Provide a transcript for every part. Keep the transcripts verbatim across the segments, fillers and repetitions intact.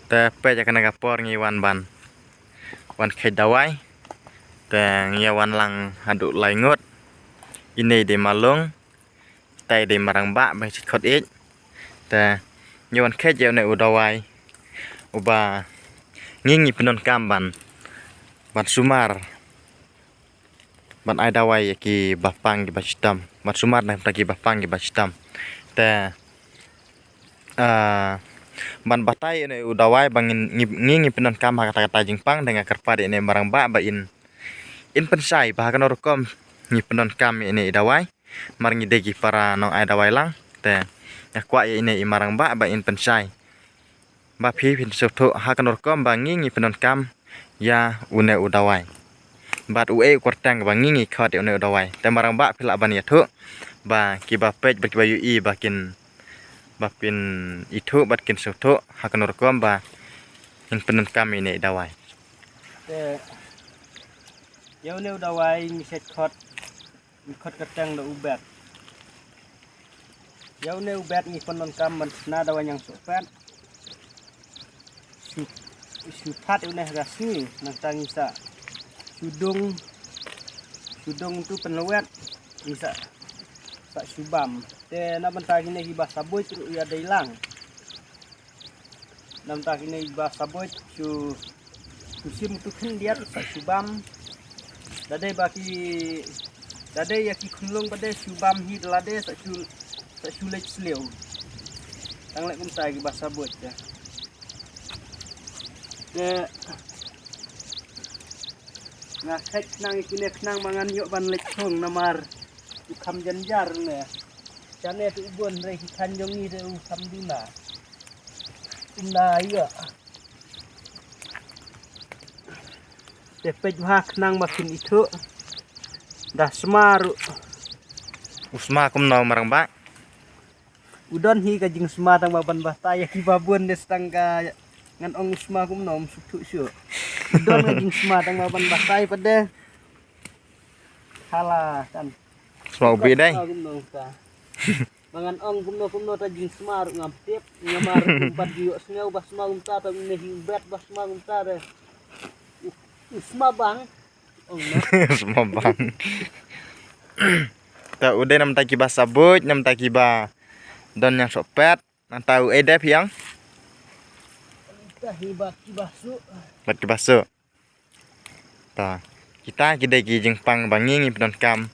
Te peit ïa kane ka por ngi wan ban wan kheit dawai. Te ngi ïa wan lang haduh lai ngut. Ine i dei malung. Te i dei marangbah ba ngi shet khot ïeit. Te ngi wan kheit ïa une u dawai uba ngi ngi pyndonkam ban ban sumar. Ban ai dawai ïa kiba pang kiba shitom. Ban sumar na ki bynta kiba pang kiba shitom. Te, ah, ban batai ïa une u dawai ba ngin ngi, ngi, ngi pyndonkam ha kata kata jingpang, te nga kyrpad ïa une marangbah ba in, in pynshai ba ha kano rukom ngi pyndonkam ïa une i dawai. Mar ngi dei ki para nong ai dawai lang. Te nga kwah ïa une i marangbah ba in pynshai. Ba phi phin sngewthuh ha kano rukom ba ngi ngi pyndonkam ïa une u dawai. Bad uei u kyrteng ba ngi ngi khot ïa une u dawai. Te marangbah phi lah ban ïathuh ba kiba peit bad kiba ïohi ba kin, ba kin ithuh bad kin sngewthuh ha kano rukom ba ngin pyndonkam ïa une i dawai. Te ïa une u dawai ngi shet khot, ngi khot kyrteng da u bet. Ïa une u bet ngi pyndonkam ban shna dawai ñiangsohpet. Shu, shu that ïa une ha ka sngi, nangta ngi sa shu dung, shu dung tu pynlwet, ngi sa, sa shu bam. Te na bynta kine kiba sa buit ruh ïa dei lang. Na bynta kine ba sa buit shu, shu shim tu khyndiat sa shu bam. Da dei ba ki, da dei ïa ki khunlung ba dei shu bam hi da lade sa shu, sa shu leit sliew. Tang leh kumta kiba sa buit te. Te nga kheit khnang ïa kine khnang ba ngan ïoh ban leit thung namar u kham jynjar ne. Shane te u bun re ki khan jong ngi te u kham duna. Ym da ïoh. Te peit bha khnang ba kin ithuh. Da sma ruh. U sma kumno marangbah? U don hi ka jingsma tang ba ban batai ïa kiba bun de tang ka ngan ong u sma kumno ym sngewthuh shuh. U don ka jingsma tang ba ban batai pat de. Hala kan. Sma u bih dei. Kumno kumno ka. Ba ngan ong kumno kumno ta jingsma ruh ngam tip, namar ym pat ju ïohsngew ba sma kumta, ta une hi u bet ba sma kumta de. U, u sma bang. Ong no. Sma bang. Ta u dei na bynta kiba sa buit, na bynta kiba don ñiangsohpet, nangta uei de phi ong? Ta hi bad kiba suh. Bad kiba suh. Ta, kita ki dei ki jingpang ba ngi ngi pyndonkam.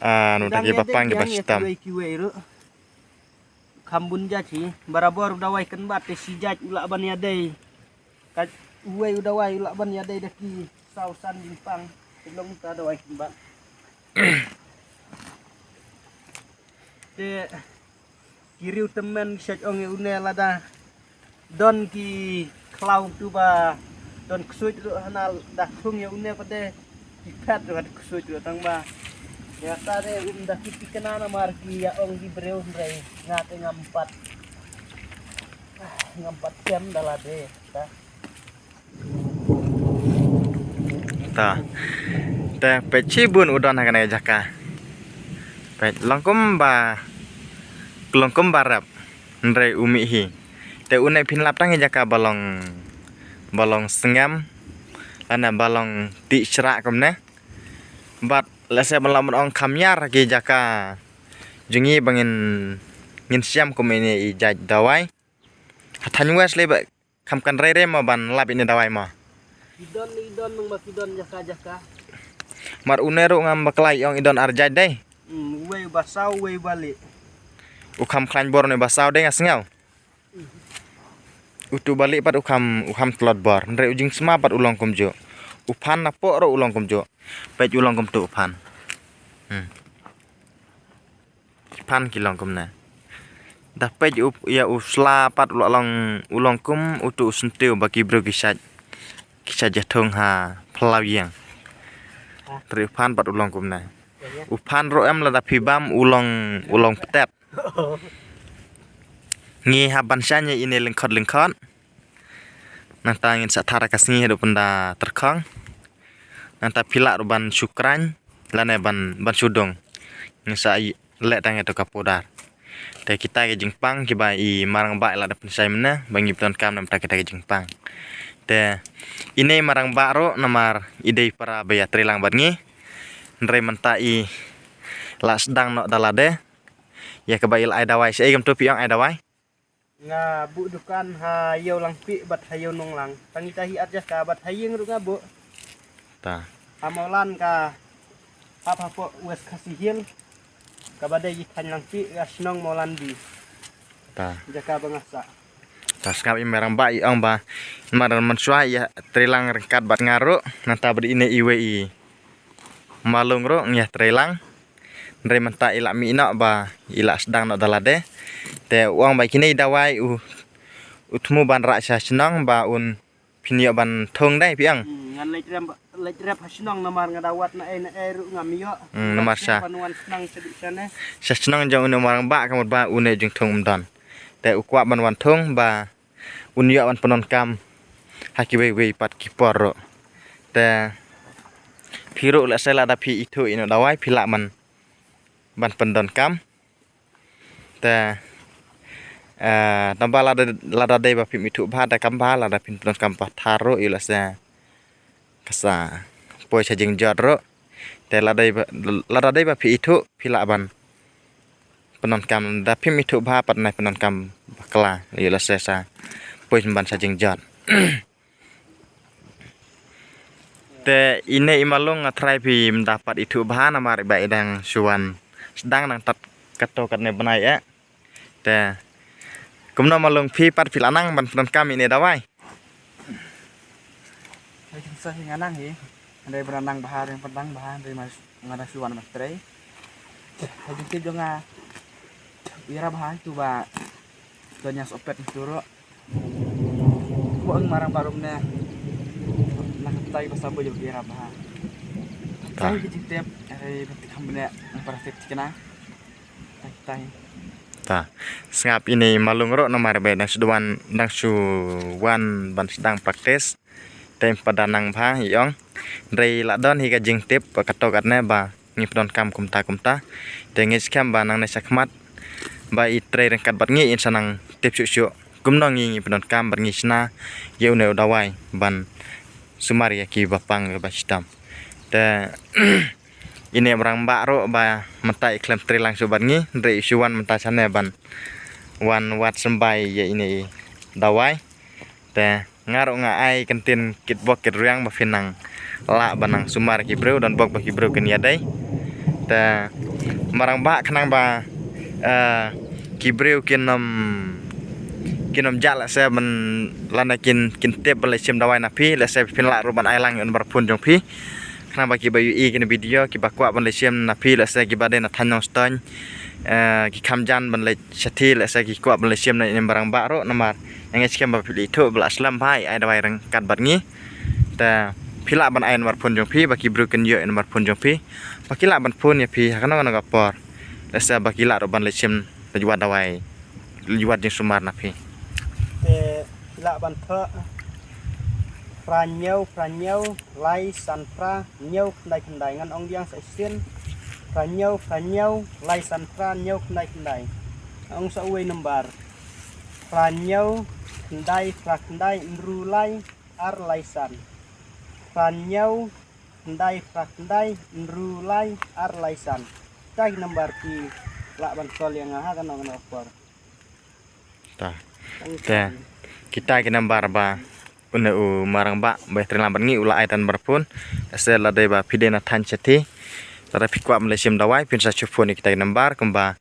Ah, na bynta kiba pang kiba shitom. Kiwei kiwei ruh. Kham bun jait hi, barabor u dawai kynbat te shi jait u lah ban ïadei. Ka uwei u dawai u lah ban ïadei da ki saw san jingpang. Te long ta dawai kynbat. Te ki riew tymmen ki shait ong ïa une lada don ki khlaw tu ba don ksuid ruh hana da thung ïa une pat de ki phet ruh ha ksuid ruh tang ba ïa ta de um da ki tikna namar ki ïa ong ki briew hynrei nga te ngam pat, ngam pat tem da lade ta. Ta. Te peit shibun u don ha kane ka jaka. Peit long kumba, long kumba rep. Hynrei u mih hi. Te une phin lap tang ïa jaka ba long, ba long sngem. Lane ba long tih shrah kumne. Bad lehse ban lah ban ong kham ïar ki jaka jong ngi ba ngin, ngin shem kum ine i jait dawai. Ha thaiñ West lei ba kham kan rei rei mo ban lap ine dawai mo. Ki don, ki don nang ba ki don jaka jaka. Mar une ruh ngam bakla ong i don ar jait dei. Hmm, uwei ba saw, uwei ba lieh. U kham khlaiñ bor une ba saw dei nga sngew. Utu ba lieh pat u kham, u kham tlot bor. Hynrei u jingsma pat u long kumjuh. U phan na poh ruh u long kumjuh. Peit u long kumtu u phan. Hmm. Ki phan ki long kumne. Da peit u, ïa u sla pat u la long, u long kum utu u syntiew ba ki briew ki shait, ki shait ïathung ha phyllaw ïing. Hynrei u phan pat u long kumne. U phan ruh em lada phi bam u long, u long ptet. Ngi hap ban shaniah ine lyngkhot lyngkhot. Nangta ngin sa thar ka sngi haduh pynda tyrkhong. Nangta phi lah ruh ban shu khraiñ lane ban, ban shu dung. Ngin sa leh tang ïa tu ka powder. Te Te kita ki jingpang kiba i marang bah i la da pynshai mynne ba ngi pyndonkam namar kita ki jingpang. Te ine i marang bah ruh namar i dei para ba ïa trei lang bad ngi. Hynrei mynta i la sdang noh da lade. Ïa kaba i la ai dawai, shaei kumto phi ong, ai dawai? Nga buh dukan ha Ïew Langpih bad ha Ïew Nonglang. Tang ita hi at jaka bad ha ïing ruh nga buh. Ta. Ha Mawlan ka hap hapoh West Khasi Hills. Kaba dei i thaiñ Langpih ka shnong Mawlan bi. Ta. Jaka ba nga sah. Ta, sngap i marang bah i ong ba namar mynshuwa ïa trei lang ryngkat bad nga ruh. Nangta bad ine iwei i malung ruh ngi ïa trei lang. Hynrei mynta i la mih noh ba i la sdang noh da lade. Te u ong ba kine i dawai u, u thmu ban rah sha shnong ba un pynïoh ban thung dei phi ong. Hmm, ngan leit rep, leit rep ha shnong namar nga da wad na ei na ei ruh ngam ïoh. Hmm, namar sha. Ban wan shnong sha dei shane. Sha shnong jong une u marang bah ka mut ba une u jingthung um don. Te u kwah ban wan thung ba un ïoh ban pyndonkam ha kiwei wei pat ki por ruh. Te phi ruh lehse lada phi ithuh ïa une u dawai phi lah ban, ban pyndonkam. Te, eh, tang ba lada, lada dei ba phim ithuh bha te kam bha, lada phin pyndonkam pathar ruh ïoh lehse ka sa poi sha jingjot ruh. Te lada dei ba, lada dei ba phi ithuh phi lah ban pyndonkam, lada phim ithuh bha pat nai pyndonkam bakla ïoh lehse sa poi ban sha jingjot. Te ine i malung nga tharai phim da pat ithuh bha namar i ba i dang shu wan sdang nang tat katto katne bnai eh. Te kumno malung, phi pat phi la nang ban pyndonkam ine i dawai? Hai, sa hi nga nang hi. Hynrei ba nang bha, hynrei ba nang bha, hynrei ma nga dang shu wan ban trei. Ha jingtip jong nga, u ïarap bha ïa tu ba don ïa sopet ïa tu ruh. Ba ong marang bah ruh ne. Na kata i ba sa ba ïarap bha. Ta. Sa hi ka jingtip, hynrei ba ti kham bne, nga para tip tikna. Ta, ta. Ta. Sngap ine i malung ruh namar ba dang shu wan, dang shu wan ban sdang practice. Te im pat da nang bha i ong. Hynrei la don hi ka jingtip ba katto katne ba ngi pyndonkam kumta kumta. Te ngi skhem ba nangne shakhmat ba i trei ryngkat bad ngi in sa nang tip shuh shuh kumno ngi, ngi pyndonkam bad ngi shna ïa une u dawai ban sumar ïa ki ba pang ba shitom. Te ine i marang bah ruh ba mynta i khlem trei lang shuh bad ngi, hynrei i shu wan mynta shane ban wan wad symbai ïa ine i dawai. Te nga ruh nga ai kyntien kit bok kit rwiang ba phin nang lah ban nang sumar ki briew, don bok ba ki briew kin ïadei. Te marang bah khnang ba, eh, ki briew kin ym, kin ym jah lehse ban lane kin, kin tip ban leit shim dawai na phi, lehse phin lah ruh ban ai lang ïa u number phone jong phi. Khnang ba kiba ïohi kane video, kiba kwah ban leit shim na phi, lehse kiba dei na thaiñ Nongstoiñ, eh, ki kham jan ban leit shathie, lehse ki kwah ban leit shim na ine i marang bah ruh namar nga ngeit skhem ba phi la ithuh ba la slem bha i ai dawai ryngkat bad ngi. Te phi lah ban ai number phone jong phi ba ki briew kin ïoh ïa number phone jong phi ba ki lah ban phone ïa phi ha kano kano ka por. Lehse ba ki lah ruh ban leit shim leit wad dawai, leit wad jingsumar na phi. Te phi lah ban thoh phra hynñiew phra hynñiew lai san phra hynñiew khyndai khyndai, ngan ong biang sa shisien. Phra hynñiew phra hynñiew lai san phra hynñiew khyndai khyndai. Nga ong sa uwei number. Phra hynñiew khyndai phra khyndai hynru lai ar lai san. Phra hynñiew khyndai phra khyndai hynru lai ar lai san. Kita ki number phi lah ban call ïa nga ha kano kano por. Ta. Tang. Te kita ki number ba une u marang bah ba ïa trei lang bad ngi u la ai ta number phone. Lehse lada dei ba phi dei na thaiñ shathie, lada phi kwah ban leit shim dawai phin sa shu phone ïa kita ki number kumba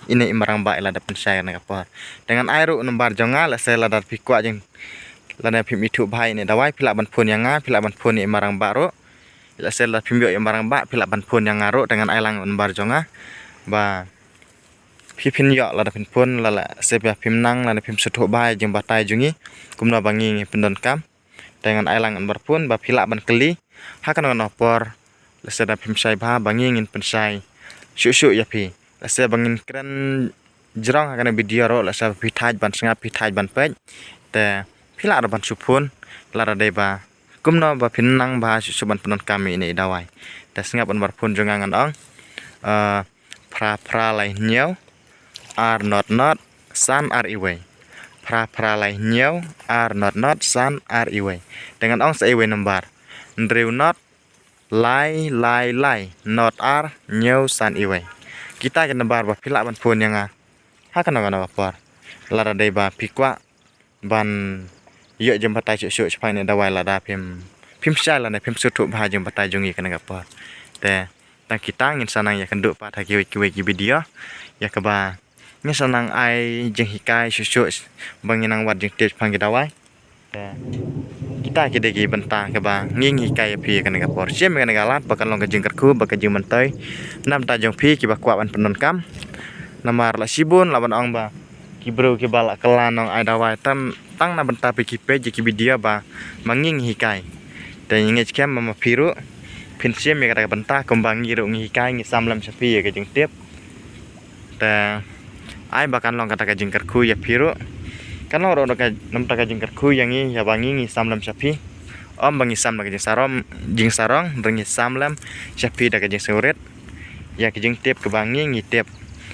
ine i marang bah i la da pynshai na ka por. Te ngan ai ruh number jong nga, lehse lada phi kwah jing, lada phim ithuh bha ine i dawai phi lah ban phone ïa nga, phi lah ban phone ïa i marang bah ruh. Lehse lada phim ïoh ïa i marang bah phi lah ban phone ïa nga ruh, te ngan ai lang number jong nga ba phi phin ïoh lada phin phone, lada lehse ba phim nang lada phim sngewthuh bha ïa i jingbatai jong ngi kumno ba ngi, ngi pyndonkam. Te ngan ai lang number phone ba phi lah ban kylli ha kano kano por, lehse da phim shai bha ba ngi ngin pynshai shuh shuh ïa phi. Lehse ba ngin kren jrong ha kane ka video ruh, lehse ba phi thait ban sngap, phi thait ban peit, te phi lah ruh ban shu phone lada dei ba kumno ba phin nang bha shuh shuh ban pyndonkam ïa ine i dawai. Te sngap number phone jong nga, ngan ong, eh, phra phra lai hynñiew ar not not san ar iwei. Phra phra lai hynñiew ar not not san ar iwei. Te ngan ong sa iwei number. Hynriew not lai lai lai not ar hynñiew san iwei. Kita ki number ba phi lah ban phone ïa nga ha kano kano ka por. Lada dei ba phi kwah ban ïoh jingbatai shuh shuh shaphang ïa kane ka dawai lada phim, phim shai lane phim sngewthuh bha jingbatai jong ngi kane ka por. Te tang kita ngin sa nang ïakynduh pat ha kiwei kiwei ki video ïa kaba ngin sa nang ai jinghikai shuh shuh ba ngin nang wad jingtip shaphang ki dawai. Te kita ki dei ki bynta kaba ngi ngi hikai ïa phi ïa kane ka por. Shim ïa kane ka lad ba kan long ka jingkyrkhu bad ka jingmyntoi na bynta jong phi kiba kwah ban pyndonkam. Namar la shibun la ban ong ba ki briew kiba la kylla nong ai dawai tang na bynta phi ki peit ïa ki video ba ma ngi ngi hikai. Te ngi ngeit skhem ba ma phi ruh phin shim ïa kata ka bynta kumba ngi ruh ngi hikai, ngi sam lem sha phi ïa ka jingtip. Te ai ba kan long kata ka jingkyrkhu ïa phi ruh. Kan long ruh na bynta ka jingkyrkhu ïa ngi ïa ba ngi ngi sam lem sha phi. Ym ba ngi sam da ka jingsarong, jingsarong, hynrei ngi sam lem sha phi da ka jingsngewrit ïa ka jingtip kaba ngi ngi tip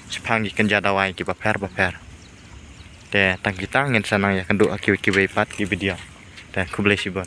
shaphang ki kynja dawai kiba pher ba pher. Te tang kita ngin sa nang ïakynduh ha kiwei kiwei pat ki video. Te khublei shibun.